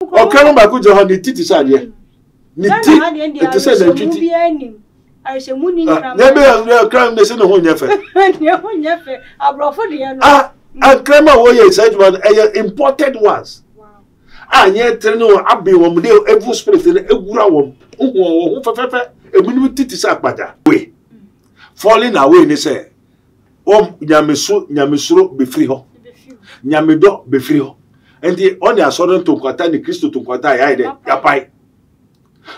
Ɔkraman baako gyina hɔ ne ti te sɛ adeɛ. Ne ti te sɛ nantwi ti. Na ebe yɛ kraman ne sɛ ne ho nyɛ fɛ. Ne ho nyɛ fɛ. Aborɔfo deɛ no. Ah, nkraman a wɔyɛ saa adwuma no ɛyɛ imported ones. A nyɛ tere ne wɔn abe wɔn de evil spirit no ewura wɔn. Wohu wɔn ho fɛfɛɛfɛ. Ebinom ti te sɛ akpagya. Wei falling away ne sɛ wɔn nyamesu nyamesuro bɛfiri hɔ nyamedɔ bɛfiri hɔ nti ɔne asɔre no nkwata ne kristo to nkwata a yɛayɛ dɛ yɛapae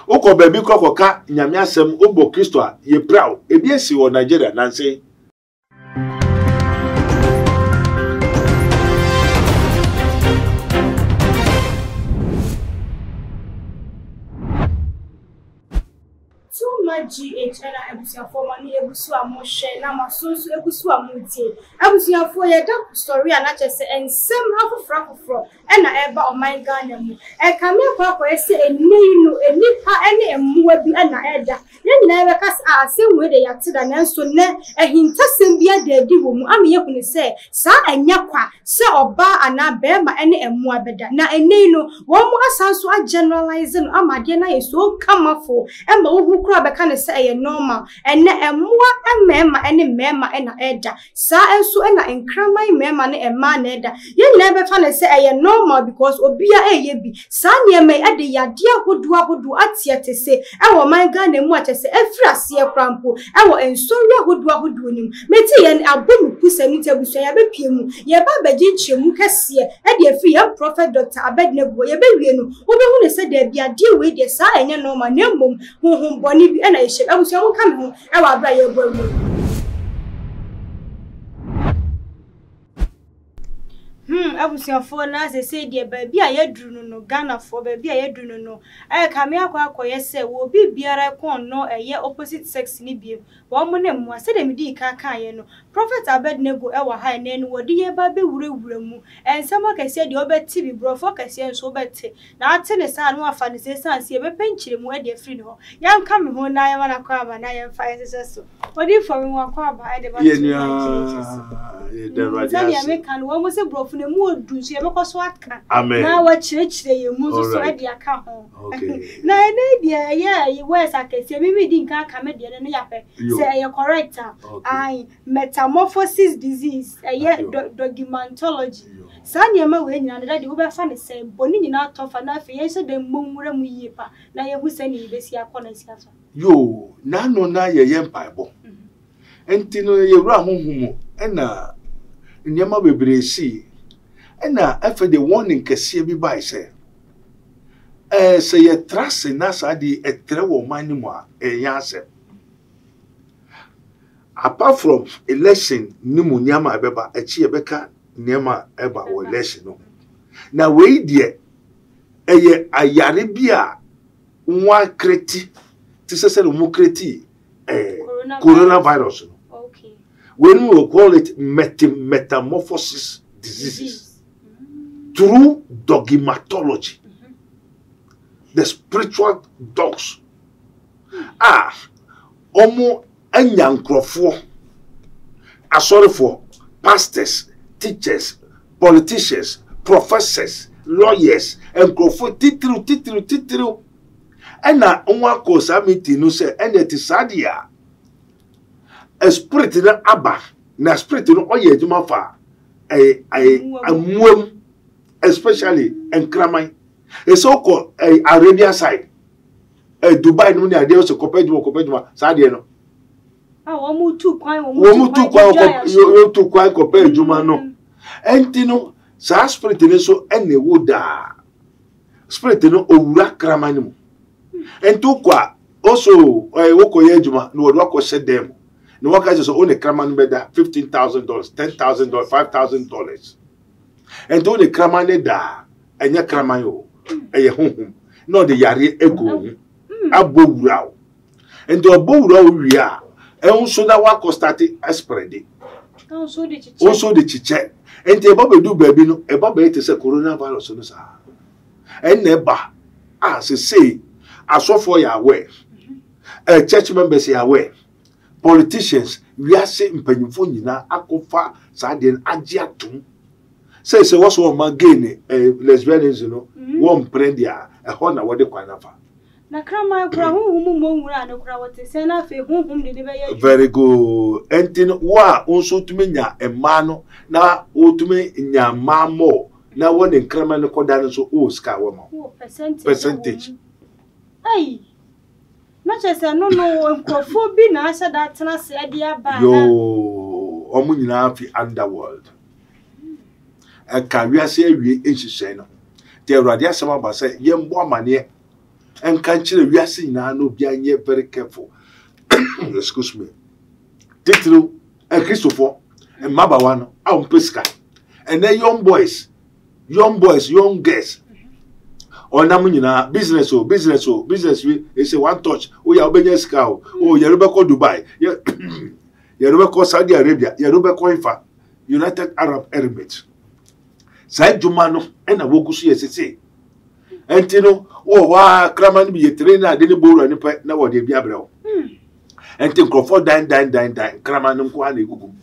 wokɔ baabi kɔ kɔka nyame asɛm wobɔ kristo a yɛpira wo ebi asi wɔ nigeria nanse Too much GH ɛna abusuafoɔ mo ani egu so a mo hwɛ na mo aso nso egu so a mo tie. Abusuafoɔ yɛda sɔre a na kyerɛ sɛ nsɛm afoforɔ afoforɔ ɛna ɛreba ɔman Ghana mu. Ɛkame akɔ akɔyɛ sɛ ɛnnɛ yi no nnipa ɛne mmoa bi ɛna ɛreda. Yɛn nyinaa yɛbɛka sɛ ah asɛm wei deɛ yɛate da nanso nnɛ ahintasɛm bi ada adi wɔ mu ama yɛahunu sɛ saa ɛnyɛ kwa sɛ ɔbaa anaa barima ɛne mmoa bɛda. Na ɛnnɛ yi no Wɔn asan nso a generalize no ama adeɛ no ayɛ so kamafo ma wohu koraa bɛka no sɛ ɛyɛ normal. Ɛnnɛ mmoa mmarima ne mmarima na ɛda. Saa nso na nkraman mmarima ne mmaa na ɛda. Yɛn nyinaa bɛfa no sɛ ɛyɛ normal because obiara ɛreyɛ bi. Saa nneɛma yi ɛde yadeɛ ahodoɔ ahodoɔ ateɛte se ɛwɔ ɔman Ghana mu a kyerɛ sɛ afiri aseɛ koraa mpo ɛwɔ nsɔre ahodoɔ ahodoɔ no mu. Mete yɛn abɔ mu kusɛm nti abusua yɛabɛpue mu. Yɛreba abɛgye nkyerɛmu kɛseɛ de afiri yɛn Prɔfɛt Dɔkta Abednego hɔ. Yɛbɛwie no, wobɛhunu sɛ daabi adeɛ wei deɛ saa ɛnyɛ normal na mmom honhom bɔne bi na ɛhyɛ mu. Abusua monka me ho wɔ aberɛ a yɛrebɔ awie yi. Hmm abusuafoɔ na sesei deɛ baabi a yɛaduru no no Ghanafoɔ baabi a yɛaduru no no ɛrekame akɔ akɔyɛ sɛ wɔ obi biara kɔn nnɔ ɛyɛ opposite sex no biom Wɔn ne mmoa. Sɛdeɛ medii kan kaeɛ no, Prɔfɛt Abednego wɔ ha ɛnnɛ no, wɔde yɛn reba abɛwurawura mu. Nsɛm akɛseɛ deɛ wobɛte bi, borɔfo akɛseɛ nso wobɛte. Na ate no saa a, na wafa no sɛ ɛsiane sɛ yɛbɛpɛ nkyerɛmu de afiri ne hɔ. Yɛnka me ho na yɛma no akwaaba na yɛmfa nhyehyɛ so. Odiyifoɔ me ho akwaaba de ba to ma Jesus. Sɛdeɛ meka no, wɔn se borɔfo no emu ɔdu nso yɛbɛkɔ so aka na wɔakyerɛkyerɛ yɛn mu nso so de aka ho. Na ɛnɛ yi deɛ ɛyɛ ɛyi words akɛseɛ me me di nka aka me deɛ no no yɛahwɛ sɛ ɛyɛ correct a ae metamorphosis disease ɛyɛ dogimantology saa nneɛma wei nyinaa no daddy wobɛfa no sɛn bɔ ne nyinaa tɔ fa na afei yɛnhyɛ da mmɔ nwura mu yie pa na yɛhu sɛnea yɛbɛsi akɔ no asi afa. Yoo, n'ano na yɛyɛ mpaebɔ. Nti no yɛwura honhom mu ɛna nneɛma bebree sii. Ɛna afei de warning kɛseɛ bi bae sɛ Ɛɛ, sɛ yɛtra ase na saa ade yi ɛtrɛ wɔ ɔman no mu a, ɛnyɛ asɛm. Apart from election no mu nneɛma a ɛbɛba, akyi yɛbɛka nneɛma a ɛba wɔ election no ho. Na wei deɛ, ɛyɛ ayare bi a wɔakreti te sɛ sɛdeɛ wɔkreti eh, coronavirus no. Wei no we call it metamorphosis diseases. Through dogmatology, the spiritual dogs a wɔn anya nkurɔfoɔ, asɔrefoɔ, pastors, teachers, politicians, professors, lawyers, nkurɔfoɔ titiriw titiriw titiriw ɛna wɔn akɔ saa meeting no sɛ ɛna ɛte saa deɛ a spirit no aba na spirit no ɔyɛ adwuma fa ɛyɛ ɛyɛ mmoa mu especially nkraman ɛsɛ wokɔ ɛyɛ Arabia side ɛyɛ Dubai no mu ne adeɛ sɛ kɔpɛ adwuma kɔpɛ adwuma saa adeɛ no. wɔn tu kwan wɔn tu kwan kɔ wɔn tu kwan kɔpɛ adwuma no ɛnti no saa spirit no nso ɛna ɛwɔ daa spirit no owura kraman no mu nti wokɔ a also ɛɛ wokɔ yɛ adwuma na wɔde wakɔ hyɛ dan mu na wɔka kyerɛ sɛ wo ne kraman no bɛda $15,000, $10,000, $5,000. Nti wo ne kraman no da a, ɛnyɛ kraman o, ɛyɛ honhom. Na ɔde yareɛ agu wo ho, abɔ wura wo. Nti ɔbɔ wura wo wie a, ɛho nso na wakɔ starte asprɛde. Wo nso de kyekyɛ. Nti ɛba bɛdu baabi no, ɛba bɛyɛ te sɛ coronavirus no saa. Ɛnna ɛba a sesei asɔfoɔ yɛ aware, church members yɛ aware. Politicians, wiase mpanyimfoɔ nyinaa akɔfa saa adeɛ no agye atom. Sɛ sɛ wɔsɔ wɔn ma gay ne eh, lesbianism no mm. wɔn mpere deɛ a ɛhɔ na wɔde kwan nafa. Na kraman kura honhom mu mmɔ nwura no kura wɔte sɛn na afei honhom de ne bɛyɛ adwuma. Very good. Ɛnti no wo a wo nso tumi nya mmaa no na wotumi nya mmaa mmɔ na wɔ ne nkraman no kɔda no nso wowɔ sika a wɔma wo. Percentage. Percentage. Ɛyi. Na kyerɛ sɛ ɛno no nkurɔfoɔ bi na ahyɛ da atena ase de aba anaa? Yoo, wɔn nyinaa fi underworld. Ɛka wiase awie nhyehyɛe no. Nti Awurade asɛm aba sɛ yɛmbɔ amaneɛ nka nkyerɛ wiase nyinaa na obiara nyɛ very careful. Excuse me. Titiriw Akristofoɔ mmabaawa no a wɔmpɛ sika. Ɛnɛ young boys young boys young girls ɔnam nyinaa business o business o business wi ese one touch o yà wobɛnya sika o o yɛrɛ bɛkɔ dubai yɛrɛ bɛkɔ saudi arabia yɛrɛ bɛkɔ nfa united arab emirates saa adwuma no ɛna wogu so yɛ sese ɛnti no wɔ hɔ a kraman no bi yɛ tire na ade ne bowura no pɛ na wɔde ebi abrɛ wo ɛnti nkurɔfoɔ dan dan dan dan kraman no nko ara na egugu mu.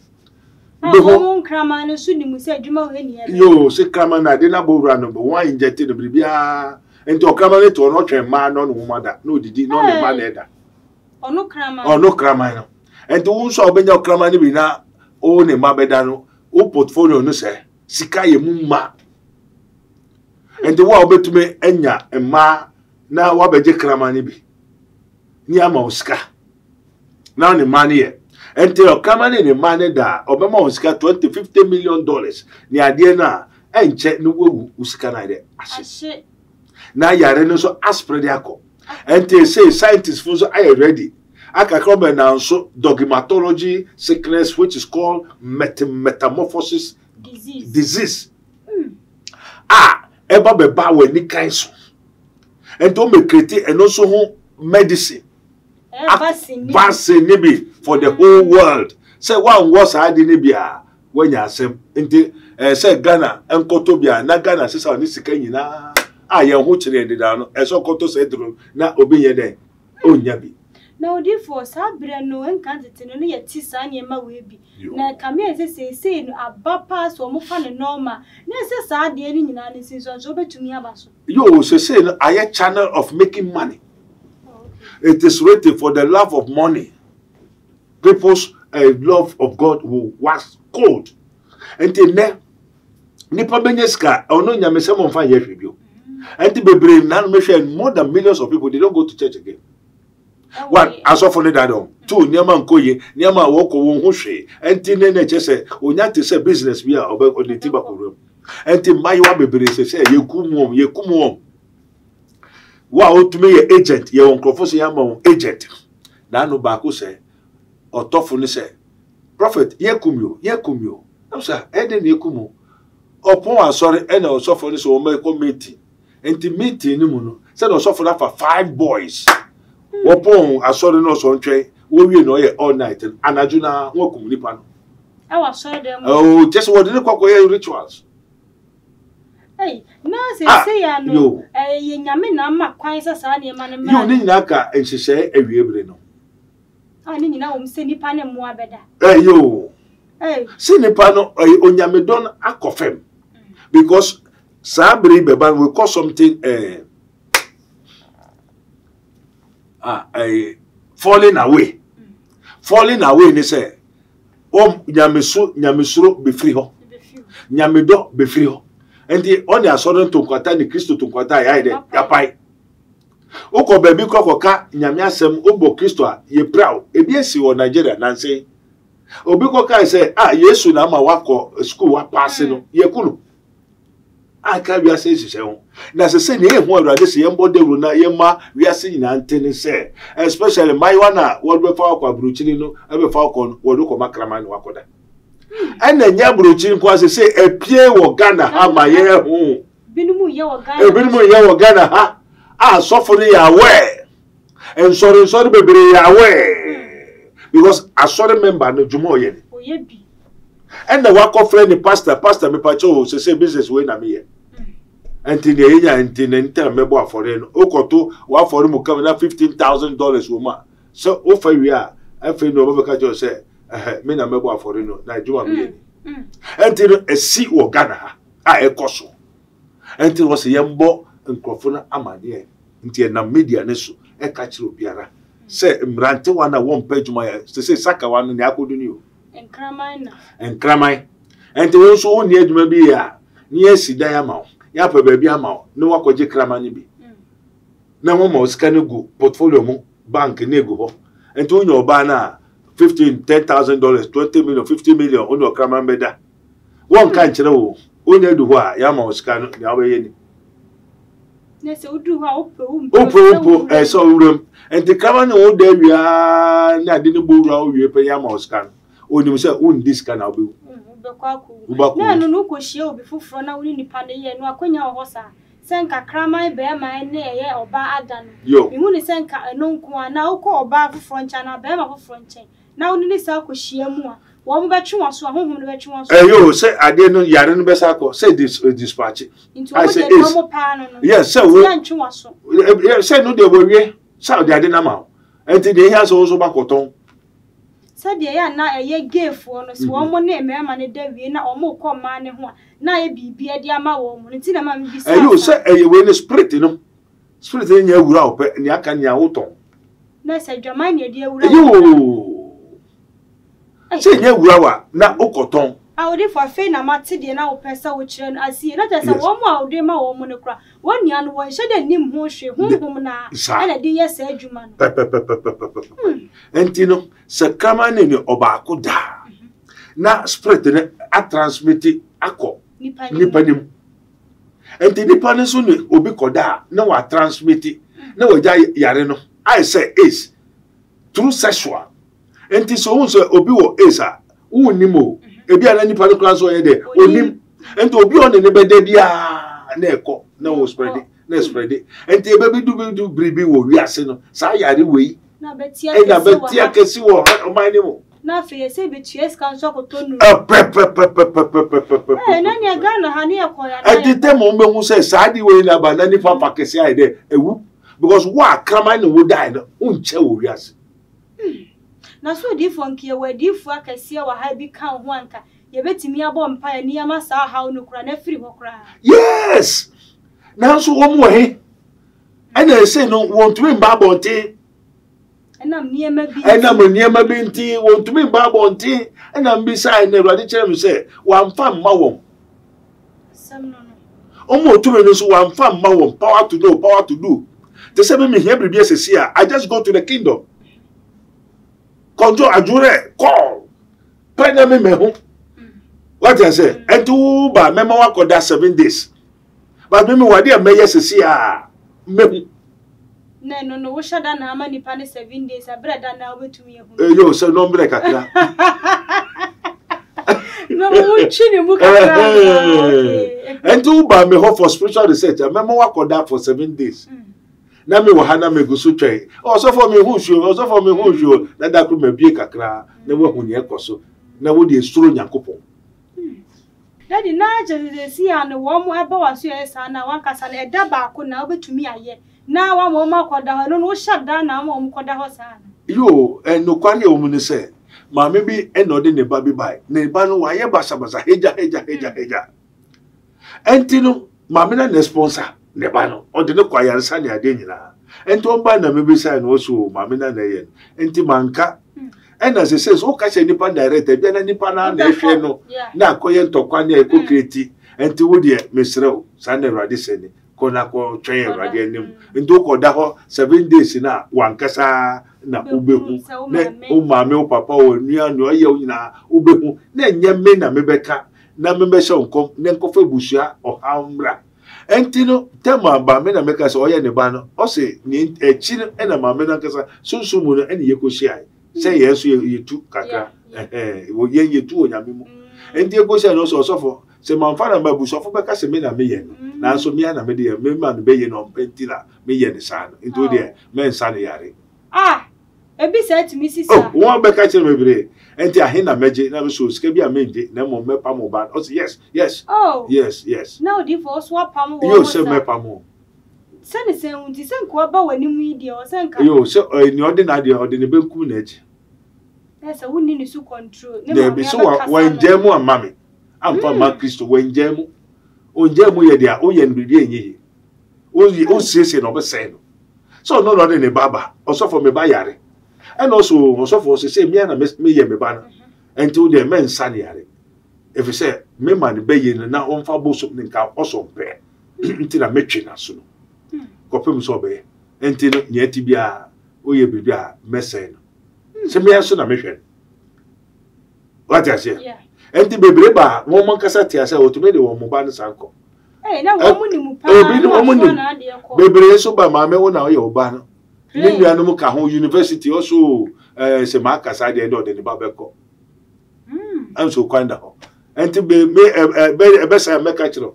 Na wɔn nkraman no nso nim sɛ adwuma wɔ ni ɛbɛyɛ. Yoo, se kraman no ade no abɔ wura no, wɔn a inject no biribiara. Nti ɔkraman no te hɔ no ɔtwɛn mmaa na ɔne wɔn ada na odidi na ɔne mmaa na ɛda. Ɔno kraman. Ɔno kraman no. Nti wo nso a wobɛnya ɔkraman no bi na wo ne mma bɛda no, wo portfolio no sɛ sika yɛ mu mma. Nti wo a wobɛtumi anya mmaa na wabɛgye kraman no bi ne ama wo sika. na ne mma no yɛ nti ɔkraman ne ne mma no da a ɔbɛma wɔn sika 20 50 million dollars ne adeɛ no a ɛnkyɛ ne wawu wo sika no ayɛ dɛ ahye na yare no nso asprɛ de akɔ nti ɛsɛ scientists fo nso ayɛ ready akakra ɔbɛ nanso dogmatology sickness which is called metamorphosis disease, disease. Mm. A ɛba bɛba wɔ anikan so nti wɔn bɛ create ɛno nso ho medicine vaccine ne bi for the whole world sɛ woanwɔ saa ade no bi a woanya asɛm nti ɛɛ sɛ Ghana nkɔtɔ bi a na Ghana sesa ne sika nyinaa a yɛn ho kyerɛ yɛn dedaa no ɛsɛ ɔkɔtɔ saa aduro na obi nyɛ dɛn ɔnnya bi. Na odiyifoɔ, saa berɛ no, nka tete no, na yɛte saa nneɛma wei bi. Na ɛkame ayɛ sɛ seesei no aba paa sɛ wɔfa no normal. Na ɛsɛ saa adeɛ no nyinaa no nsunsuansoɔ bɛtumi aba so. Yoo, seesei no ayɛ channel of making money. It is written for the love of money. People's uh, love of God will wax cold. Nti nnɛ nipa bɛnya sika ɔno nyamesɛm ɔmfa nyɛ hwee bio. Nti bebree nna no mehwɛ more than millions of people they don't go to church again. One asɔfo ne dada wɔn. Two nneɛma nkɔ yie nneɛma a wɔkɔ wɔn ho hwee. Nti ne na ɛkyɛ sɛ onya te sɛ business bi a ɔbɛ ɔde ti ba kɔ wuram. Nti mmaayewa bebree sɛ sɛ yɛkum wɔn yɛkum wɔn. Wo a wotumi yɛ agent, yɛwɔ nkurɔfo sɛ yɛama wɔn agent. N'ano baako sɛ ɔtɔfo no sɛ, Prophet, yɛkum yo, yɛkum yo. Ɛm sɛ, ɛyɛ dɛn na yɛkum o? Ɔpɔn asɔre ɛna ɔsɔfo no sɛ wɔn bɛkɔ meeting. Nti meeting no mu no, sɛdeɛ ɔsɔfo no afa five boys. Wɔpɔn asɔre no ɔsɔ ntwɛn, wɔwie na ɔyɛ all night no, anadwo na wɔakum nipa no. Ɛwɔ asɔre dɛm. Oh, kyɛ sɛ wɔde ne kɔ akɔyɛ rituals. Ei, na seesei ah, ano, ɛyɛ Nyame na ama kwan sɛ saa nneɛma no mmra. Yo, ne nyinaa ka nhyehyɛe awie bere no. Ah, ne nyinaa wɔm sɛ nipa ne mmoa bɛda. Eh, yo. Hey. Sɛ nipa no, ɛyɛ onyamedɔ no akɔ fam. Because saa bere yi bɛba no, we call something eh, ah, eh, falling away. Falling away ne sɛ, wɔn nyamesu nyamesuro bɛfiri hɔ nyamedɔ bɛfiri hɔ nti ɔne asɔre ntonkwata ne kristo tonkwata a yɛayɛ dɛ yɛapae wokɔ baabi kɔ kɔka nyame asɛm wobɔ kristo a yɛpira wo ebi asi wɔ nigeria nanse obi kɔkae sɛ a ah, yesu na ama wakɔ sukuu wapaase no yɛku no anka wiase nhyehyɛ ho. Na ɛsɛ sɛ nea ehu Awurade sɛ yɛmbɔ dawuro na yɛma wiase nyinaa nte ne sɛ, especially mmaayewa no a wɔde bɛfa akɔ aburokyiri no bɛfa akɔ no, wɔde kɔma kraman na wakɔda. Ɛna ɛnyɛ aburokyiri nko ase sɛ apue wɔ Ghana ha ma yɛhu. Ebinom yɛ wɔ Ghana ha a asɔfo no yɛ aware. Nsɔre nsɔre bebree yɛ aware. Because asɔre member no dwuma ɔyɛ ni. Ɛna wakɔfrɛ ne pastor, pastor mepakyɛ o sese business wei na meyɛ. Nti nea yɛnya nti na nti na mɛbɔ afɔre no. Wokɔto w'afɔre mu kam na $15,000 wɔ mu a, sɛ wofa wie a, afei na ɔbɛbɛka kyerɛ sɛ ɛhɛ me na mɛbɔ afɔre no na adwuma meyɛ ni. Nti no ɛsi wɔ Ghana ha. a ɛkɔ so. Ɛnti wɔ sɛ yɛmbɔ nkurɔfo no amaneɛ. Nti yɛnam media no so ɛka kyerɛ obiara sɛ mmerantewa no a wɔmpɛ adwuma yɛ sese sakawa no nea akɔdu ni o. Nkraman na. Nkraman. Ɛnti wo nso wonni adwuma bi yɛ a, ne yɛasi dan ama wo, yɛapɛ baabi ama wo, ne woakɔgye kraman no bi. Na wɔma wo sika no gu portfolio mu, bank ne egu hɔ. Nti wonya ɔbaa no a, 15, $10,000, 20 million, 50 million, wo ne ɔkraman bɛda. Wɔnka nkyerɛ wo, wonya du hɔ a, yɛama wo sika no, nea wobɛyɛ ni. Na sɛ woduru hɔ a, wopɛ wo mpo. Wopɛ wo mpo, ɛsɛ sɛ wowura mu. Nti kraman ne wo da awie ne ade no bɔ wura wo wie pɛ yɛama wo sika no. Onim sɛ wondi sika na wobɛwu. Wobɛkɔ akɔwu. Na ɛno no wokɔhyia obi foforɔ na wo ne nipa no yɛ no akwanya wɔ hɔ saa. Sɛ nka kraman barima ne ɛyɛ ɔbaa ada no, mehu no sɛ nka ɛno nko ara, na wokɔ ɔbaa foforɔ nkyɛn anaa barima foforɔ nkyɛn na wo ne no san kɔhyia mu a, wɔn bɛtwe w'aso a, honhom no bɛtwe w'aso. Ɛyɛ o, sɛ adeɛ no, yare no bɛsan akɔ, sɛ dis, dispatche. Nti wɔn deɛ deɛ wɔn paa no no, yes, sɛ wo, nti yɛntwe w'aso. Sɛ no deɛ wɔawie, sɛ ɔde ade no ama wo, nti deɛ ehia sɛ wo nso wobakɔtɔn. Sɛdeɛ ɛyɛ a na ɛyɛ gayfoɔ no, sɛ wɔn ne mmarima no da wie na wɔrekɔ mmaa no ho a, na ayɛ biribi de ama wɔn no nti na ɛma mebisaa Ɛyɛ o saa. sɛ ɛyɛ wei no spirit no, spirit no nya awura wo pɛ, nea aka nea wotɔn. Na sɛ adwaman na ɛde awura Ɛyɛ wo pɛ. o sɛ ɛnya awura wo a na wokɔtɔn. Ah odifo afei na mate deɛ na wopɛ sɛ wokyerɛ no ase yie na kyerɛ sɛ Yes. wɔn a wode ma wɔn no koraa wɔn nua no wɔnhyɛ da nnim ho hwee honhom no ara Saa. ɛna ɛde yɛ saa adwuma no. Pɛpɛpɛpɛpɛpɛpɛ. Nti no sɛ kraman ne ne ɔbaako da a, na spirit no atransmit akɔ nipa no mu. Nti nipa no nso ne obi kɔda a na watransmit na wagya yare no ayɛ sɛ AIDS through sexual. Nti sɛ ohun sɛ obi wɔ AIDS a wonnim o, ebi a na nipa no koraa nso ɔyɛ dɛ onim. Nti obi a ɔne ne bɛda biara na ɛkɔ na wɔ spread na spread. Nti ebebi du bi du biribi wɔ wiase no saa yare wei Na ɛna bɛte akɛse wɔ ɔman no mu. Na afei ɛsɛ ebetua sika nso akɔtɔ nnuru. Pɛpɛpɛpɛpɛpɛpɛpɛ. Ɛɛ na nea Ghana ha ne yɛ kɔ ya na yɛ. Ɛde tɛ mo bɛhu sɛ saa de wei na ba na nipa fa kɛse ayɛ dɛ ewu because wo a kraman ne wo dae no wonkyɛ wɔ wiase. Na so odiyifoɔ nka yɛwɔ adiyifoɔ akɛseɛ wɔ ha bi ka wo ho anka yɛbɛtumi abɔ mpaeɛ ne yɛama saa ɔhaw no koraa na afiri hɔ koraa. Yes! Nanso wɔn wɔ he? Ɛna ɛsei no wɔntumi mba abɔnten. Ɛnam nneɛma bi nti. Ɛnam nneɛma bi nti wɔntumi mba abɔnten. Ɛna mbisae na Awurade kyerɛ me sɛ wɔamfa mma wɔn. Asɛm no no. Wɔn a otumi no nso wɔamfa mma wɔn power to know, power to do. Te sɛ me mehia biribi asisi a, I just go to the kingdom. Kɔnjo adworɛ call. Pɛ na me mɛho. Wate ase? Ɛnti wo ba mɛma wakɔda 7 days. But me mewɔ adeɛ a mɛyɛ sisi a mɛhu. Na ɛno no wohyɛ da na ama nipa ne 7 days abere da na wobɛtumi ahu. Eyo sɛ nɔmbrɛ kakra. Na wotwi ne mu kakra. Ɛnti wo ba me hɔ for spiritual research a mɛma wakɔda for 7 days. Na me wɔ ha na megu so twɛn. Ɔsɔfo me hu hwee, ɔsɔfo me hu hwee. Na da koro mabie kakra na wahu nea ɛkɔ so. Na wo deɛ suro Nyankopɔn. Daddy, na kyerɛ sɛ seesei a no wɔn ɛba w'aso yɛ saa na wankasa no ɛda baako na wobɛtumi ayɛ na wama wɔn akɔda hɔ, ɛno no wohyɛ da na ama wɔn kɔda hɔ saa anaa? Yoo, nokware a ɛwɔ mu ne sɛ, maame bi na ɔde ne ba bi bae. Ne ba no, wayɛ basabasa, hagya, hagya, hagya, hagya. Ɛnti no, maame no na sponsor ne ba no. Ɔde no kɔ ayaresa ne adeɛ nyinaa. Ɛnti ɔbae na mebisae no, ɔse o, maame no na ɛyɛ no. Ɛnti manka. Ɛna sɛ sɛ woka kyerɛ nipa direct, ebia na nipa no na ɛhwɛ no, na akɔyɛ ntɔkwa ne ɛkɔ kreti. Ɛnti wo deɛ, mesrɛ wo, saa na Awurade sɛ ni. Kɔ na kɔtwɛn Awurade anim. Nti wokɔda hɔ 7 days no a, wankasa na wobɛhu. Na wo maame, wo papa, wo nua, nea ɔyɛ wo nyinaa wobɛhu. Na ɛnyɛ me na mebɛka na mebɛhyɛ wo nkɔm na nkɔfa abusua ɔhaw mmra. Ɛnti no, tɛm a maame na meka sɛ ɔyɛ ne ba no, ɔse ne akyi no ɛna maame no ankasa sunsum mu no ɛne yɛkɔhyiae. Sɛ yɛn nso yɛtu kakra. Yɛn yɛtu wɔ Nyame mu. Ɛnti yɛkɔhyiae no ɔse ɔsɔfo, Sɛ mamfa no amma abusuafo bɛka sɛ me na meyɛ no, nanso me ara na mede yɛ, me ma no bɛyɛ no ɔmpɛ nti na meyɛ no saa no, nti wo deɛ mɛnsa no yare. Ah! Ebi saa tumi si Oh, saa? wɔn bɛka kyerɛ me bebree, nti ahe na mɛgye? Na me so sika bi a mengye, na mmom mɛpam wo ba no. Ɔse yes, yes, Oh! yes, yes. Na odiyifoɔ wo so apam wɔn Yo, saa? sɛ mɛpam wo. Sɛ ne sɛn wo nti, sɛ nka waba w'anim yi deɛ, ɔsɛ nka. Yo, sɛ ɔyɛ nea ɔde n'adeɛ, ɔde ne benkum na agye. Na sɛ wonni ne so control, ne maame Daabi, sɛ abɛkasa no. wangyaa mu amma me. amfa mma Kristo, wangyaa mu. Ongyaa mu yɛ deɛ woyɛ no biribi ɛnyɛ yie. Woyi wosiesie na ɔbɛsɛe no. Sɛ ɔno na ɔde ne ba ba, ɔsɔfo me ba yare. Ɛna ɔsɛ o ɔsɔfo ɔsɛ sɛ mia na meyɛ me ba no. Ɛnti wo deɛ mɛnsa ne yare. Ɛfiri sɛ mema no bɛyɛ no na ɔmfa bosom ne nka ɔsɔ mpɛ. Nti na metwe n'aso no. Kɔpem sɛ ɔbɛyɛ. Ɛnti no nea ɛte biara woyɛ biribi a mɛsɛe no. Sɛ mea nso na mehwɛ no. Wate aseɛ? Ɛnti bebree ba a wɔn ankasa te aseɛ a wɔtumi de wɔn ba no san kɔ. Obi ne wɔn nim. Bebree nso ba maame wo na ɔyɛ wo ba no. Ne nuanom ka ho university ɔso ɛɛ sɛ maa kasa deɛ ɛde ɔde ne ba bɛkɔ. Ɛnso kwan da hɔ. Ɛnti be me ɛ ɛ ɛbɛsa mɛka kyerɛ wo.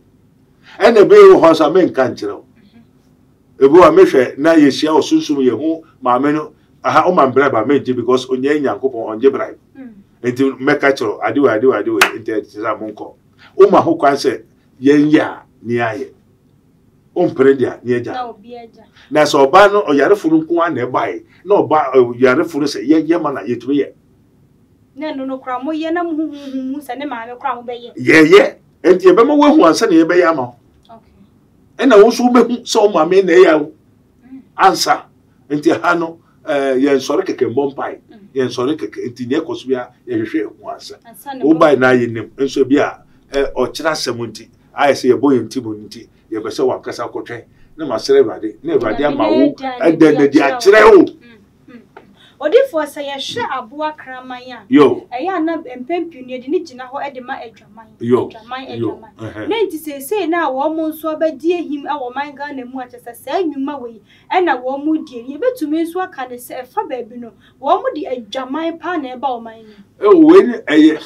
Ɛna ebe wɔ hɔ nso a menka nkyerɛ wo. Ebi wɔ a mehwɛ na yɛhyia wɔ sunsum yɛ hu maame no aha ɔma me bribe a mengye because onyɛ Nyankopɔn ɔngye bribe. Nti mɛka kyerɛ wo ade wei ade wei ade wei nti ɛte sɛ monkɔ. Woma ho kwan sɛ yɛnyɛ a ne yɛayɛ. Wompere deɛ a ne yɛagya. Na sɛ ɔbaa no ɔyarefo no nko ara na ɛbae na ɔba ɔyarefo no sɛ yɛnyɛ ma na yɛtumi yɛ. Na ɛno no koraa moyɛ na mohu honhom mu sɛ ne maame koraa mobɛyɛ. Yɛyɛ nti yɛbɛma woahu ansa na yɛbɛyɛ ama wo. Ɛna wo nso wobɛhu sɛ wo maame na ɛyɛ wo ansa. Nti ha no eh, yɛnsɔre kɛkɛ mmɔ mpae, yɛnsɔre kɛkɛ nti nea ɛkɔ so bia yɛhwehwɛ ho ansa. Wobae na yɛnim nso bi a eh, ɔkyerɛ asɛm nti ayɛ sɛ yɛbɔ yɛn ti mu nti yɛpɛ sɛ wankasa kɔtwɛn na masrɛ Awurade na Awurade ama wo ɛdɛ na di akyerɛ wo. Odifoɔ, sɛ yɛhwɛ aboa kraman a, ɛyɛ a na mpɛn pii no yɛde no gyina hɔ de ma adwaman, adwaman, adwaman. Na nti seesei no a wɔn nso abɛdi ahim wɔ ɔman Ghana mu a kyerɛ sɛ saa nnwuma wei na wɔn redie no, yɛbɛtumi nso aka no sɛ ɛfa baabi no, wɔn de adwaman paa na ɛba ɔman no mu. Oh, wei no ɛyɛ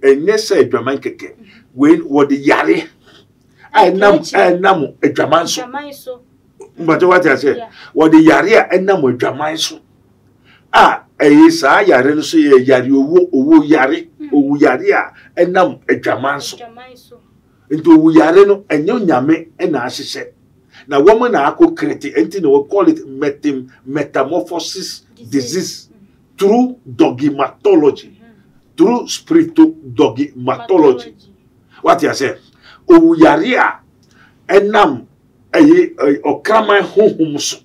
ɛnyɛ sɛ adwaman kɛkɛ. Wei wɔde yare a ɛnam ɛnam adwaman so. Mbàtɛ wate aseɛ. Wɔde yare a ɛnam adwaman so a ɛyɛ saa yare no so yɛ yare owuo owu yare hmm. owu yare a ɛnam adwaman so. Nti owu yare no ɛnyɛ onyame ɛna ahyehyɛ na wɔn na akɔ krete nti na wɔ call it metam metamorphosis disease through dogmatology through spirito dogmatology. Wate aseɛ? Owuyare a ɛnam ɛyi ɔkraman honhom so.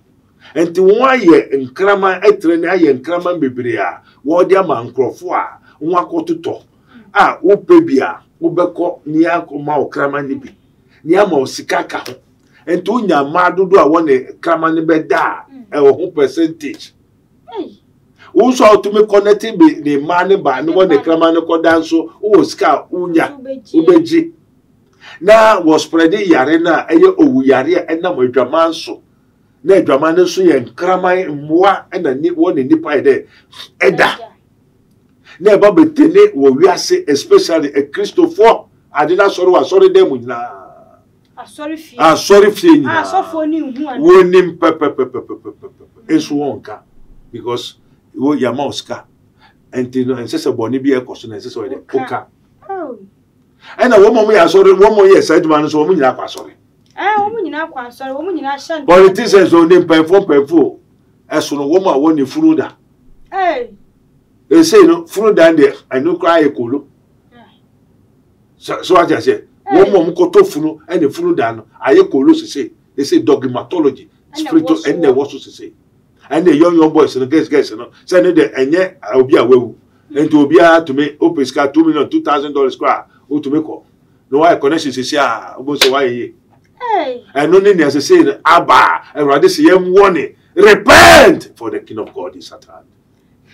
Nti wɔn ayɛ nkraman ɛtrɛ ne ayɛ nkraman bebree a wɔde ama nkurɔfoɔ a wɔn akɔtotɔ a wopɛ bi a wobɛkɔ ne akɔma ɔkraman no bi ne ama wo sika ka ho. Nti wonya mmaa dodoɔ a wɔne kraman no bɛda a ɛwɔ ho percentage. Wo nso a wotumi kɔnɛte bi ne mmaa ne baa ne wɔ ne kraman no kɔda nso wowɔ sika a wonya wobɛgye na wɔ spread yare no a ɛyɛ owu yare a ɛnam adwaman so na adwaman no nso yɛ nkraman mmoa ɛna ne wɔ ne nipa yɛ dɛ ɛda na ɛba bɛtene wɔ wiase especially akristofoɔ ade no asɔre wɔ asɔre dan mu nyinaa Asɔrefie. Asɔrefie nyinaa. A asɔfoɔ no nhu anaa? Wɔnim pɛpɛpɛpɛpɛpɛ. Nso wɔnka because wo yɛama wo sika. Nti no ɛnsɛ sɛ bɔne bi ɛkɔ so na ɛnsɛ sɛ ɔyɛ dɛ woka. Ɛna wɔn a wɔyɛ asɔre wɔn a wɔyɛ saa adwuma no nso wɔn nyinaa kɔ asɔre. Ɛɛ wɔn nyinaa kɔ asɔre wɔn nyinaa hyɛ ntaade. Politicians o ne mpanyinfoɔ mpanyinfoɔ ɛso no wɔn a wɔn ne funu da. Ɛsei no funu dan deɛ ɛno koraa yɛ kolo. So wate aseɛ wɔn mu a wɔkɔtɔ funu ɛna funu dan no ayɛ kolo sese they say dogmatology spiritual ɛna ɛwɔ so sese ɛna young young boys no girls girls no sɛ ne de ɛnyɛ obi a wawu nti obiara tumi ope sika $2 million $2,000 koraa otumi kɔ na wayɛ connection sese a wobɛhu sɛ wayɛ yie ɛno ne nea sese no aba a awurade sɛ yɛn wɔ ne repent for the kingdom of God is at hand.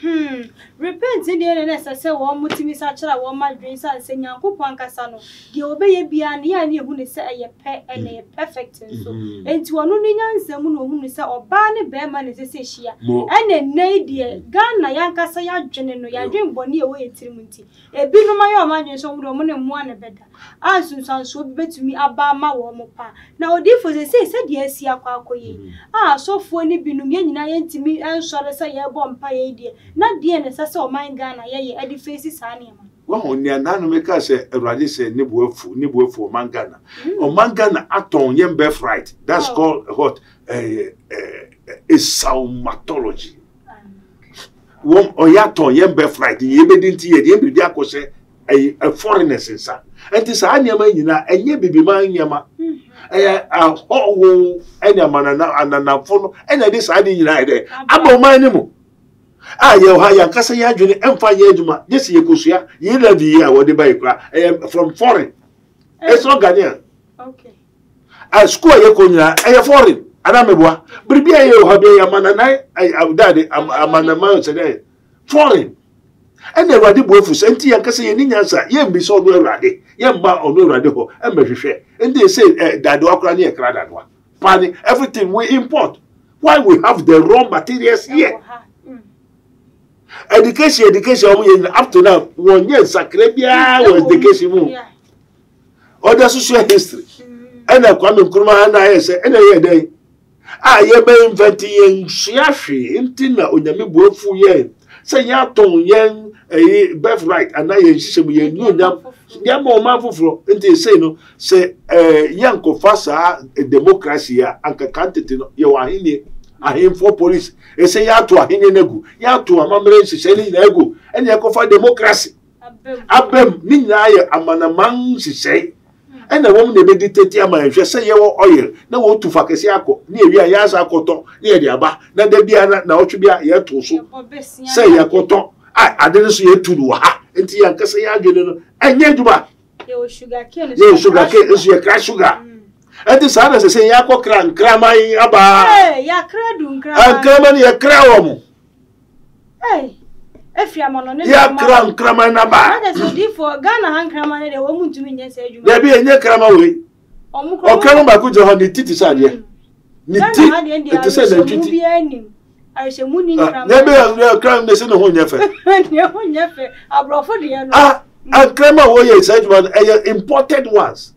Hmm, repent ne deɛ na ɛsɛ sɛ wɔn tumi sakyera wɔn adwene sane sɛ Nyankopɔn ankasa no, deɛ ɔbɛyɛ biara no, yɛ a ne yɛhu no sɛ ɛyɛ pɛ, ɛna ɛyɛ perfect nso. Enti ɔno ne nyansa mu na ɔhunu sɛ ɔbaa ne barima na ɛsɛ sɛ ɛhyia. Ɛna nnɛ yi deɛ, Ghana yɛankasa yɛadwene no, yɛadwene bɔne a ɛwɔ yɛn tirim nti, Ebinom ayɛ wɔn adwene sɛ wɔn de wɔn ne mmoa na ɛbɛda, a nsunsuansoɔ bi bɛtumi aba ama wɔn paa. Na odiyifoɔ, seesei sɛdeɛ asi akɔ akɔyɛ yi, a asɔfoɔ no binom, yɛn nyinaa yɛntumi nsɔre sɛ yɛrebɔ mpaeɛ yi deɛ, na deɛn na ɛsɛ sɛ ɔman Ghana yɛyɛ de face saa nneɛma no? Wahu nea nano me kaa sɛ awurade sɛ ne bo afu ne bo afu ɔman Ghana ɔman Ghana atɔn yɛn birthright that's called what eh, eh, esaumatology. Wɔn ɔyɛ atɔn yɛn birthright yɛn bɛdi nti yɛde yɛn biribi akɔhyɛ. ɛyɛ foreigners nsa. Nti saa nneɛma nyinaa ɛnyɛ bibiman nneɛma. Ɛyɛ ahɔho ɛne amanana ananafo no ɛna ɛde saa ade nyinaa ɛdɛ aba ɔman no mu. A yɛwɔ ha yɛn ankasa yɛn adwene ɛmfa nyɛ adwuma gye sɛ yɛkɔsua yɛn levy yi a wɔde ba yi koraa ɛyɛ from foreign. It's not Ghanaian. Okay. A sukuu a yɛkɔ nyinaa ɛyɛ foreign anaa meboa biribi a yɛwɔ ha bi ɛyɛ amananan daade amanaman sɛ dɛ foreign ɛna awurade bu afu sɛ nti yɛn kasa yɛn ni nyansa yɛn bi sɛ ɔno awurade yɛn mma ɔno awurade hɔ ɛmɛhwehwɛ nti sɛ ɛ dadewa koraa ne yɛ kra dadewa paani everything we import why we have the raw materials here education education wɔn yɛ nyina up to now wɔn nyɛ nsakra biara wɔ education mu. Ɔda so sua history. Ɛna Kwame Nkrumah ɛna ayɛ sɛ ɛna ɛyɛ dɛn a yɛbɛ invent yɛn sua hwee nti na onyame bu afu yɛn sɛ yɛatɔn yɛn ɛyi birthright anaa yɛn nhyehyɛ mu yɛn nuonyam yɛn ma ɔman foforɔ nti sei no sɛ ɛɛ yɛnkɔfa saa democracy a anka kan tete no yɛwɔ ahenni ahemfoɔ police ɛsɛ yɛato ahenni no agu yɛato amammerɛ nhyehyɛ no nyinaa agu ɛna yɛkɔfa democracy Abam, ne nyinaa yɛ amanaman nhyehyɛe. Ɛna wɔn na ebedi tete ama yɛn. Hwɛ sɛ yɛwɔ oil na wɔtu fa kɛse akɔ ne yɛwie a yɛasa akɔtɔ ne yɛde aba na da biara na ɔtwe bi a yɛto so sɛ yɛkɔtɔ a ade no so yɛtu no wɔ ha nti yɛn ankasa yɛn adwene no ɛnyɛ adwuma. Yɛwɔ sugar cane nso yɛwɔ sugar cane nso yɛkra sugar. Ɛnti saa na sɛ sɛ yɛakɔkra nkraman aba. Yɛakra du nkraman. Nkraman yɛkra wɔn. Hey, efi amano ne Yɛakra nkraman no aba. Na kyerɛ sɛ odiifoɔ Ghana ha nkraman no deɛ wɔn ntumi nyɛ saa adwuma. Dabi ɛnyɛ kraman wei. Ɔkraman baako gyina hɔ ne ti te sɛ adeɛ. Mm. Ne ti te sɛ nantwi ti. Ahyɛmu ni nkraman. Na ebe yɛ kraman ne sɛ ne ho nyɛ fɛ. Ne ho nyɛ fɛ aborɔfo deɛ no. Ah, nkraman a wɔyɛ saa adwuma no ɛyɛ imported ones.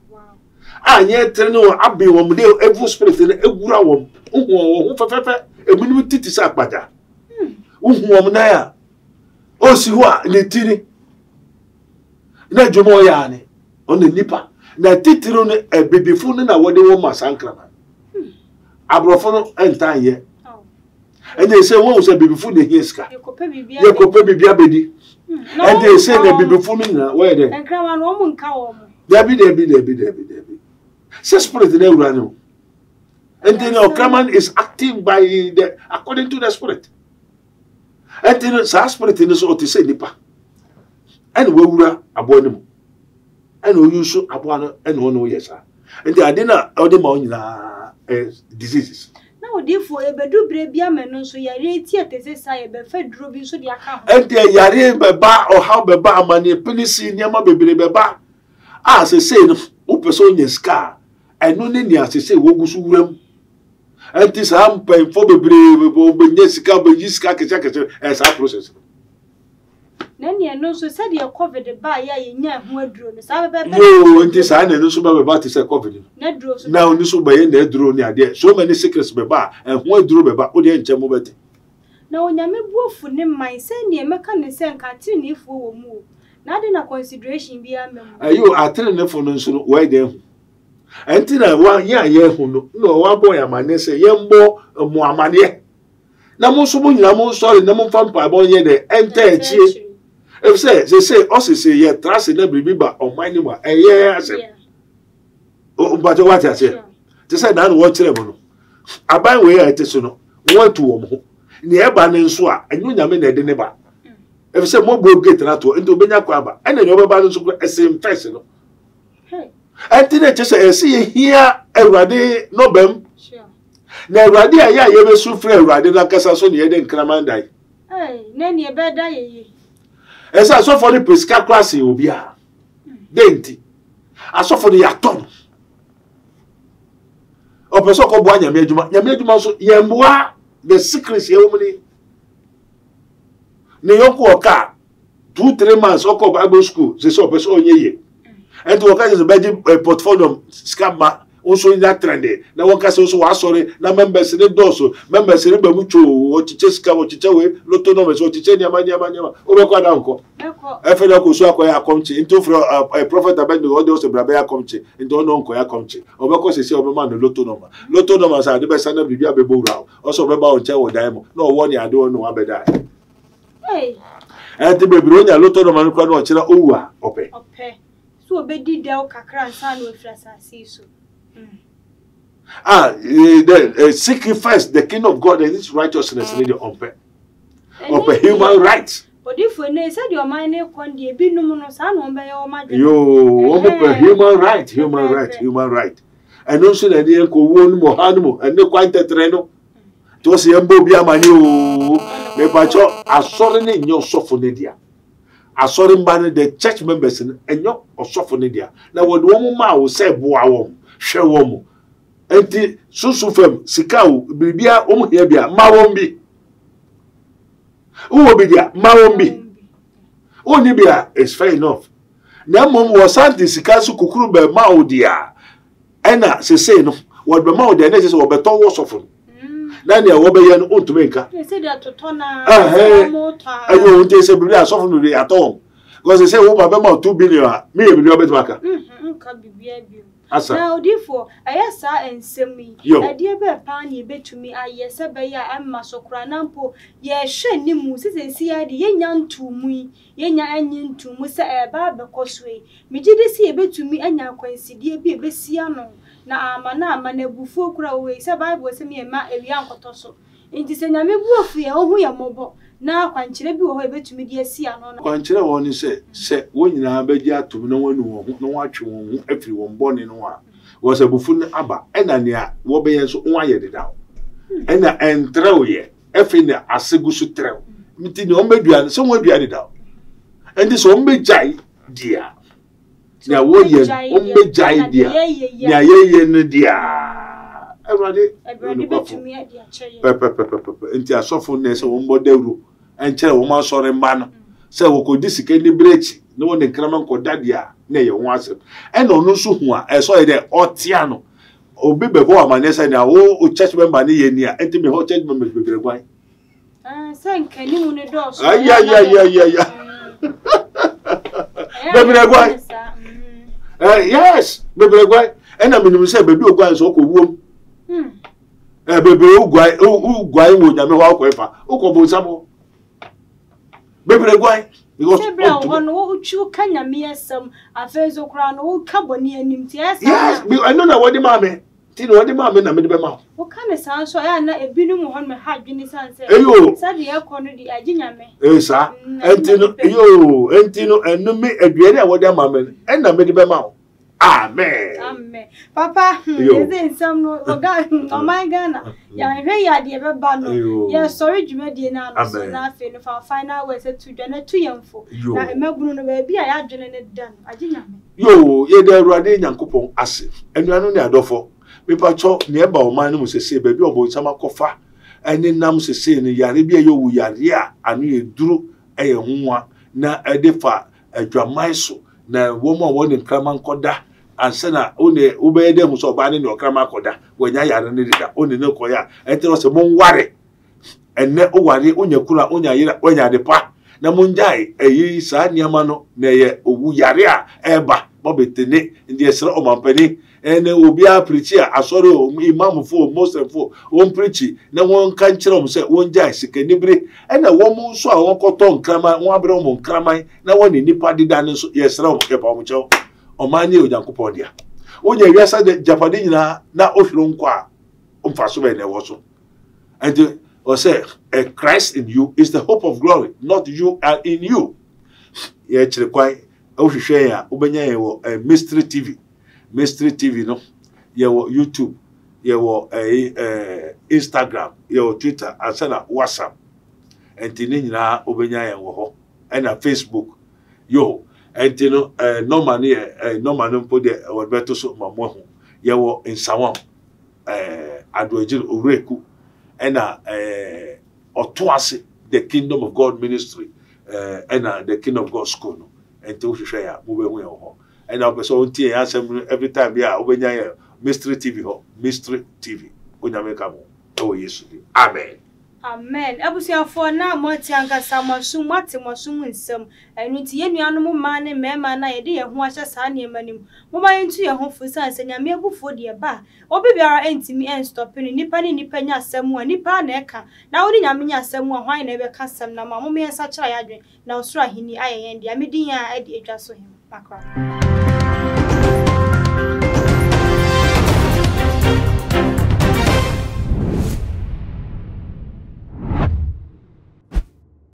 A nyɛ tere ne wɔn abe wɔn de evil spirit no ewura wɔn. Wohu wɔn ho fɛfɛɛfɛ ebinom ti te sɛ akpagya. Wohu wɔn nan a, ɔsi hɔ a ne ti ni na adwuma ɔyɛ ane ɔne nipa na titiriw no abibifo no na wɔde wɔn ma saa nkraman aborɔfo no ntaa nyɛ ɛnna ɛsɛ wɔn sɛ abibifo na ehia sika yɛkɔpɛ biribi abɛdi ɛnna ɛsɛ na abibifo no nyinaa wɔyɛ dɛ nkraman no wɔn nka wɔn dabi dabi dabi dabi dabi sɛ spirit na awura no. Nti no ɔkraman is acting by the according to the spirit. Nti no saa spirit no so ɔte sɛ nipa. Ɛna wawura aboa no mu. Ɛna oyi so aboa no ɛna ɔne ɔyɛ saa. Nti ade na ɔde ma wo nyinaa ɛyɛ diseases. Na odiifoɔ yɛbɛdu berɛ bi ama no nso yareɛ ti a ɛte sɛ saa yɛbɛfa duro bi nso de aka ho. Ɛnti yareɛ bɛba ɔhaw bɛba amaneɛ pilisi nneɛma bebree bɛba a sesei no wopɛ sɛ onya sika a Ɛno ne nea seesei wogu so wura mu. Ɛnti saa mpanyinfoɔ bebree wɔbɛnya sika wɔbɛyi sika akɛse akɛse ɛyɛ saa process no. Na ɛne ɛno nso sɛdeɛ covid baeɛ a yɛnyaa ho aduro no saa pɛpɛɛpɛ. Yoo nti saa na ɛno nso bɛbɛba te sɛ covid no. N'aduro nso. Na ɔno nso bɛyɛ n'aduro ne adeɛ so many secrets bɛba a ɛho aduro bɛba wo deɛ nkyɛn mo bɛte. Na Onyame bo afu ne man sɛdeɛ mɛka ne sɛ nka ateneneefoɔ wɔ mu o na adɛn na consideration biara mma mu. Ɛyoo ateneneefo no nso no wɔyɛ dɛn hu? Ɛnti na wa yɛn a yɛahu no na wabɔ yɛn amanneɛ sɛ yɛmmɔ mo amanneɛ na mo nso mo nyinaa mo nsɔre na momfa mpaebɔ nyɛ dɛ ɛnta akyie efisɛ sese ɔsese yɛtra ase na biribi ba ɔman no mu a ɛyɛ asɛm mpakyɛ wate aseɛ te sɛ naa na wɔkyerɛ mu no aban wei a ɛte so no wɔatu wɔn ho nea ɛba no nso a ɛnyɛ onyame na ɛde ne ba efisɛ moabuo gate no atoɔ nti obɛnya kwan aba ɛna nea ɔbɛba no nso kora ɛsen fɛs no Ɛnti na ɛkyɛ sɛ ɛsɛ yɛhia Awurade nɔbam. Na Awurade a yɛ a yɛbɛsu frɛ Awurade no ankasa so ne yɛde nkraman dae. Ɛsɛ asɔfoɔ no pɛ sika koraa sen obiara. Dɛn nti? Asɔfo no yɛatɔ no. Ɔpɛ sɛ ɔkɔboa nyame adwuma. Nyame adwuma nso yɛmmoa the secrets yɛwɔ mu ni. Ne yɔnko wɔ kaa 2, 3 months ɔkɔ bible school sɛ sɛ ɔpɛ sɛ ɔnyɛ yie ɛnti wɔka sɛ sɛ bɛgye eh, portfolio sika ma nso nya trende na wɔka sɛ nso wɔasɔre na members ne dɔɔso members ne ba mu twoo wɔkyekyɛ sika wɔkyekyɛ wei loto numbers wɔkyekyɛ nneɛma nneɛma nneɛma wobɛkɔ ada nkɔ ɛfɛ na ɔkɔ so akɔyɛ akɔmkye nti wofrɛ eh, eh, prophet abednego ɔde ɔsɛ bra bɛyɛ akɔmkye nti ɔno ɔnkɔyɛ akɔmkye ɔbɛkɔ sɛsi a ɔbɛma no loto number loto number sɛ ade bɛsa na biribi abɛbɔ wura wo ɔsɛ ɔbɛba wo nkyɛn wɔ dan mu na ɔwɔ ne ade ɔno abɛda. Ɛnti bebree onya lotto number no koraa na ɔkyerɛ owu a ɔpɛ. Ɔpɛ. So obedi dɛw kakra ansa na wafiri asase yi so. Ah, the, seek first the kingdom of God and his righteousness ne deɛ ɔmpɛ. Ɔpɛ human rights. Odifo ne sɛdeɛ ɔman no rekɔ no deɛ ebinom no saa na wɔn bɛyɛ wɔn adwene. Yoo, wɔn pɛ human right, human right, human right. Ɛno nso na ɛde yɛn kɔ owuo no mu, ɔhaw no mu, ɛne kwan tɛtrɛ no. Nti wɔsɛ yɛn bɔ obi amane oo. Mepakyɛ asɔre no nyɛ ɔsɔfo no dea. Asɔre mma no, the church members no, ɛnyɛ ɔsɔfo no dea. Na wɔde wɔn maa wo sɛ boa wɔn, hwɛ wɔn. Nti sunsun fam, sika o, biribiara wɔn hia bi a, ma wɔn bi. Wowɔ bi dea, ma wɔn bi. Wonni bi a, it's fair enough. Na mmom wɔsan de sika nso kukuru bɛma wo deɛ a, ɛna sesei no wɔde bɛma wo deɛ na ɛsɛ sɛ wɔbɛtɔ wɔ sɔfo no na nea wɔbɛyɛ no wontumi nka. Ɛyɛ wɔn nti sɛ biribi asɔfo no de atɔ wɔn because sɛ wo ba bɛma 2 billion a meyɛ biribi a wobɛtumi aka. Asa. Na odiyifoɔ, ɛyɛ saa nsɛm yi, ɛdeɛ bɛn paa na yɛbɛtumi ayɛ sɛ ɛbɛyɛ a ɛmma so koraa, na mpo yɛrehwɛ anim sɛ seesei ara deɛ yɛnnya ntoo mu yi, yɛnnya nnye ntoo mu sɛ ɛreba abɛkɔ so yi, megye di sɛ yɛbɛtumi anya akwansideɛ bi a ɛbɛsi ano na amma no amma no abufuo koraa wɔ wei sɛ Bible sɛ meyɛ mma awia nkɔtɔ so. Nti sɛ Nyame bo afu yɛn, ɔhu yɛn mmɔbɔ, na akwankyerɛ bi wɔ hɔ a yɛbɛtumi de asi ano no. Akwankyerɛ wɔ hɔ ne sɛ, sɛ wɔn nyinaa bɛgye atom na wɔanu wɔn ho na wɔatwe wɔn ho afiri wɔn bɔne no ho a, because abufuo no aba, ɛna nea wɔbɛyɛ nso wɔayɛ dedaw, ɛna ɛntrɛwyɛ, afei na ase gu so trɛw. Nti nea wɔbɛdua no, sɛ wɔadua dedaw. Nti sɛ wɔbɛgyae deɛ a, nea wɔyɛ no, wɔbɛgyae deɛ a, nea yɛyɛ no deɛ a, Awurade yɛ nokwafo. Pɛpɛpɛpɛpɛ. Nti asɔfo no na ɛsɛ wɔbɔ dawuro nkyerɛ wɔn asɔre mma no sɛ wɔkɔdi sika ni berɛ akyi na wɔne nkraman kɔda deɛ a, na ɛyɛ ho asɛm. Ɛna ɔno nso hu a, ɛsɛ ɔyɛ dɛ ɔtea no. Obi bɛbɔ wo amanneɛ sɛ nea wo church member no yɛ ni a, ɛnti mehɔ church members bebree guan. Sɛ nkanimu no dɔɔso. Ayayayayaya. Bebree guan. Yes, bebree guan. Ɛna menim sɛ baabi oguan nso ɔkɔ wuom. Bebree oguan, oguan wɔ nyame hɔ akɔ ɛfa. Wokɔ bonsam hɔ. Bebree guan. Because sɛ bere a wɔ no wotwi woka nyame asɛm afei nso koraa no woka bɔne anim ti ɛyɛ saa. Yes, ɛno na wɔde maa me. Nti na wɔde maa me na mede bɛma wo. Woka no saa nso a, ɛyɛ a na ebinom wɔ hɔ nom ɛha adwene esiane sɛ Eyo. sɛdeɛ ɛkɔ no deɛ agye Nyame. Ee saa. Mm, agye Ɛnti no, Nyame pɛ. yoo, ɛnti no, ɛno me aduane a wɔde ama me no, ɛna mede bɛma wo. Amen. Amen. Papa, hmm, Yo. yɛsɛ nsɛm no, ɔga, ɔman Ghana, yɛanhwɛ yie a deɛ ɛbɛba no, Yo. yɛsɔre dwumadie no ano so Amen. na afei no fa final words to dwa na tu yɛn fo. Yo. Na mmabunu no, baabi a yɛadwene no da no, agye Nyame. Yoo, yɛda Awurade Nyankopɔn ase. Anuanom ne adɔfo, mepakyɛw, nea ɛba ɔman no mu sesei, baabi a ɔbonsam akɔfa nenam sesei no, yare bi a ɛyɛ owuyare a ano yɛ duru, ɛyɛ nwonwa, na ɛde fa adwaman so, na wɔn a wɔne nkraman kɔda, ansa na wo ne wobɛyɛ dɛ hu sɛ ɔbaa ne ne ɔkraman akɔda, wɔanya yare no deda, wo ne no kɔyɛ a, ɛnte sɛ monware. Ɛnnɛ woware, wonya kunu a, wonya yere a, woanya ade pa. Na mongyae ɛyi saa nneɛma no, na ɛyɛ owu yare a ɛreba. Mɔbetene, nti yɛsrɛ ɔmampanin ɛne obiara pirikyi a, asɔre o, imamfo o, moslemfo o, wɔn pirikyi na wɔnka nkyerɛ wɔn sɛ wɔngyae sikanibere. Ɛna wɔn nso a wɔkɔtɔ nkraman, wɔn abrɛ wɔn nkraman na wɔne nnipa deda no nso, yɛsrɛ wɔn, yɛpa wɔn kyɛw. Ɔman no yɛ Onyankopɔn dea. Wonya wiase agyapade nyinaa na wohwere wo nkwa a, mfaso bɛn na ɛwɔ so? And ɔsɛ a Christ in you is the hope of glory, not you are in you. Yɛkyerɛ kwan, wohwehwɛ yɛn a, wobɛnya yɛn wɔ eh, Mystery TV. Mystery TV no, yɛwɔ YouTube, yɛwɔ eh, eh, Instagram, yɛwɔ Twitter, ansa na WhatsApp. Nti ne nyinaa wobɛnya yɛn wɔ hɔ. Ɛna Facebook. Yo, nti no, eh, nɔma no yɛ, eh, nɔma no mpo deɛ wɔde bɛto so ma mo ahu. Yɛwɔ Nsawam. eh, Adoagyiri Owuraku ɛna eh, ɔto ase The Kingdom of God Ministry eh, ɛna The Kingdom of God School no. Ɛnti wohwehwɛ yɛ a mobɛhu yɛn wɔ hɔ. Ɛna wopɛ sɛ wontie yɛn asɛm no every time bi a wobɛnya yɛn Mystery TV hɔ. Mystery TV. Onyame nka mo ɛwɔ Yesu din. Amen. Amen abusuafoɔ na moate ankasa mo asom moate mo asom nsɛm ɛno nti yɛn nuanom mmaa ne mmarima no a yɛde yɛn ho ahyɛ saa nneɛma no mu momma yɛntu yɛn ho fo ɛsiane sɛ Nyame abufuo deɛ ɛba a obi biara ntumi ɛnstɔpe no nnipa ne nnipa nya asɛm a nnipa ara na ɛka na wo ne Nyame nya asɛm a hwan na ɛbɛka asɛm no ama wo momma yɛnsakyera yɛn adwene na ɔsoro ahennie ayɛ yɛn dea me din a ɛde adwa so hema. Makra.